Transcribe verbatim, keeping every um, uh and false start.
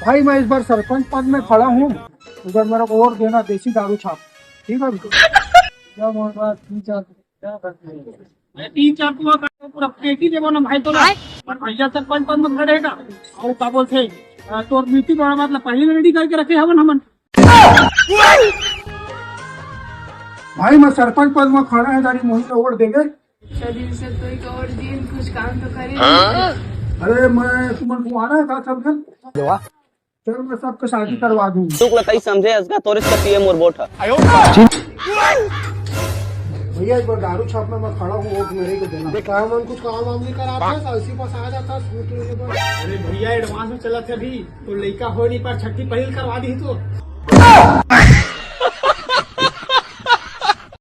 भाई, मैं इस बार सरपंच पद में खड़ा हूँ, अगर मेरे को वोट देना, देसी दारू छाप। ठीक है भैया? क्या बोल रहा है? तीन चार, क्या करते हैं? मैं तीन चार कुआ का पूरा पेटी देबो ना भाई तोला। पर भैया सरपंच पद में खड़े का, और का बोलते हैं, आ, तोर नीति बड़ा मतलब पहले में रेडी करके रखे हवन हमन। भाई, मैं सरपंच पद में खड़ा है, दारी मोहित ला वोट देंगे। अच्छा दिन से तो एक और दिन कुछ काम तो करे। अरे, मैं तुमन को आ रहा था सब जन। चल, मैं सबके शादी करवा दूँ। तू लताई समझे असगा तोरिस का पीएम और वोट है। भैया, एक बार दारू छाप में मैं खड़ा हूँ, वोट मेरे को देना। बेटा, मन कुछ काम वाम नहीं करा था, तो इसी पास आ जाता, सूट लेने पर। अरे भैया, एडवांस में चला था अभी, तो लइका हो नहीं पर छठी पहल करवा दी तो।